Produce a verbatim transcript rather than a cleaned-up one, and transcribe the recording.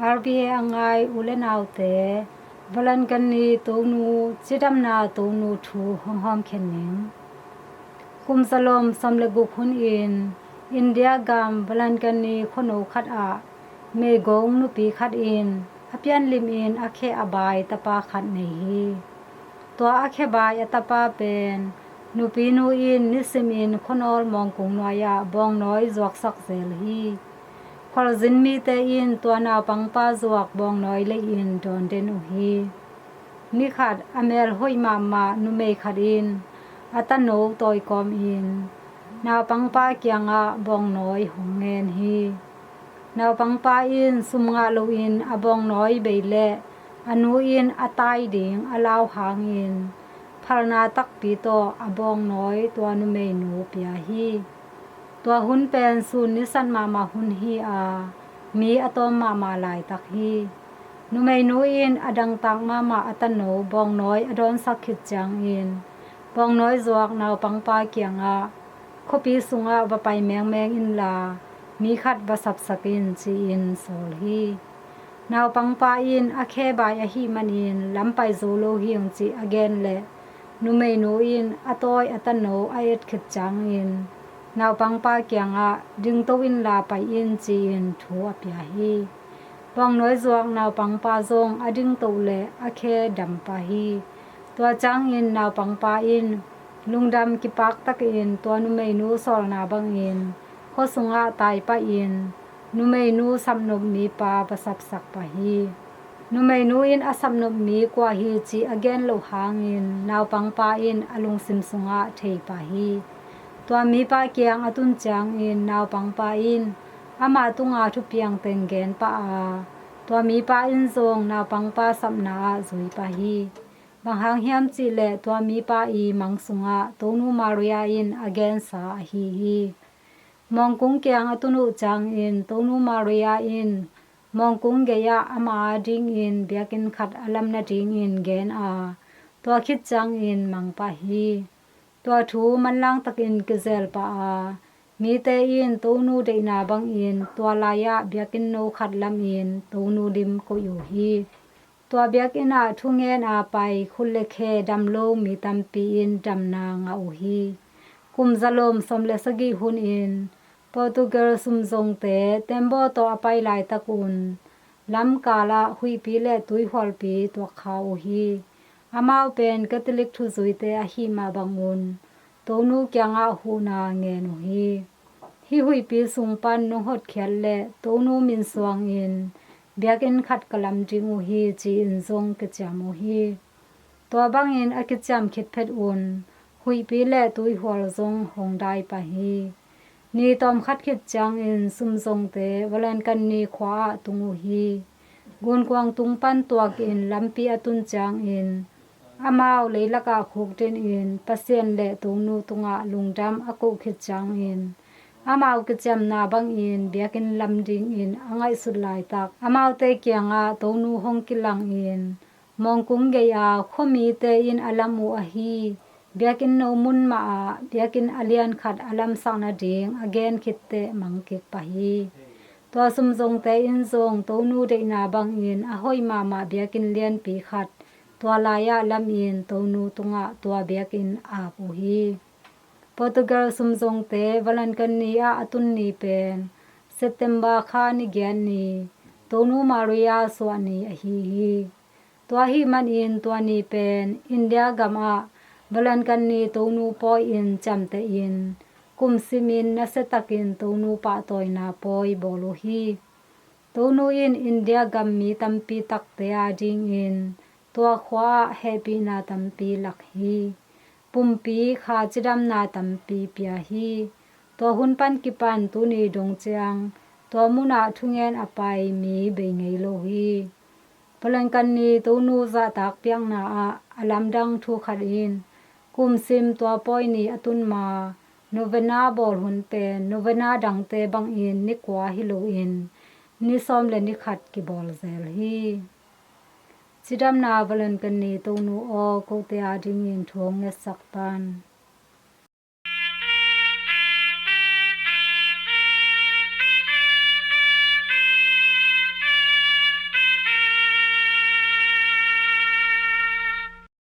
R V A a ngai u le naute, Valentine's ni Tonu, cidamna Tonu thu hong hawmkhen ning. Kum zalom sawm le guk hunin India gam Valentine's ni khuano khatah meigong nupi khat in a pianlimin a khe a bai tapa khat nei hi. Tua a khe bai a tapa pen nupinu in nisimin khuanawl mawngkung nuai-ah bawngnawi zuaksak zel hi. Khualzin mite in tua naupangpa zuak bawngnawi lei-in dawn den uh hi. Nikhat a mel hoih mahmah numei khat in a tano tawikawmin naupangpa kiangah bawngnawi hong ngen hi. Naupangpa in sum ngah loin a bawngnawi bei leh a nu in a tai ding a lau hangin phalna takpi tawh a bawngnawi tua numeinu pia hi. Tua hun pen sun nisat mahmah hun hi a, mi a tawm mahmah laitak hi. Numeinu in a dangtak mahmah a tano bawngnawi a dawnsak khit ciangin bawngnawi zuak naupangpa kiangah, "Khuapi sungah va pai mengmeng inla, mi khat va sapsak in," ci-in sawl hi. Naupangpa in a khe bai ahih manin lam pai zo lo hing cih a gen leh numeinu in a tawi a tano a et khit ciangin naupangpa kiangah, "Dingto inla pai in," ci-in thu a pia hi. Bawngnawi zuak naupangpa zong a dingto leh a khe dam pah hi. Tua ciangin naupangpa in lungdam kipaktakin tua numeinu sawlna bangin khua sungah tai pahin numeinu sapnop mipa va sapsak pah hi. Numeinu in a sapnop mi kua hi cih a gen loh hangin naupangpa in a lungsim sungah thei pah hi. Tua mipa kiang a tun ciangin naupangpa in ama tunga thupiang teng gen pah a, tua mipa in zong naupangpa sapna ah zui pah hi. Bang hang hiam cihleh tua mipa i mang sungah Tonu Maria in a gensa ahi hi. Mawngkung kiang a tun uh ciangin Tonu Maria in mawngkung gei-ah ama adingin biakinn khat a lam nadingin gen a, tua khit ciangin mang pah hi. Tua thu manlang takin kizel pah a, mite in Tonu deihna bangin tua lai-ah biakinn no khat lamin Tonu lim koih uh hi. Tua biakinn ah thungen a pai khut le khe dam lo mi tampi in damna ngah uh hi. Kum zalom sawm le sagih hunin Portugal sumzongte tembaw tawh a pai laitak un lamkal ah huihpi le tuihualpi tuak kha uh hi. Amau pen Catholic thuzuite ahih mah bangun Tonu kiangah huhna ngen uh hi. Hih huihpi sung pan nong hotkhiat leh Tonu min suangin biakinn khat ka lam ding uh hi, ci-in zong kiciam uh hi. Tua bangin a kiciam khit phet un huihpi le tuihual zong hong dai pah hi. Ni tawmkhat khit ciangin sumzongte Valentine's ni khua-ah tung uh hi. Gunkuang tung pan tuakin lampi a tun ciangin amau leilakah khukdinin Pasian le Tonu tungah lungdam a koh khit ciangin amau kiciamna bangin biakinn lam dingin a ngaihsut laitak amaute kiangah Tonu hong kilangin mawngkung gei-a khuamite in a lam uh ahi biakinn no mun mahah biakinn a lian khat a lamsak nading a gen khitteh mang kik pah hi. Tua sumzongte in zong Tonu deihna bangin a hoih mahmah biakinn lianpi khat tua lai-ah lamin Tonu tungah tua biakinn ap uh hi. Portugal sumzongte Valentine's ni ah a tun ni pen September kha ni giat ni, Tonu Maria suah ni ahi hi. Tua ahih manin tua ni pen India gamah Valentine's ni Tonu pawi-in ciamtehin kum simin nasiatakin Tonu pahtawina pawi bawl uh hi. Tonu in India gam mi tampi takte adingin tua khua-ah hehpihna tampi lak hi. Pumpi kha cidamna tampi pia hi. Tua hun pan kipan tuni dong ciang tua munah thungen a pai mi bei ngei lo hi. Valentine's ni Tonu zahtak piakna ah a lamdang thu khat in kum sim tua pawi ni a tun ma novena bawl hun pen novena dangte bangin ni kua hi loin ni sawm le ni khat kibawl zel hi. Cidamna Valentine's ni Tonu aw, kote adingin thu hong ngetsak tan.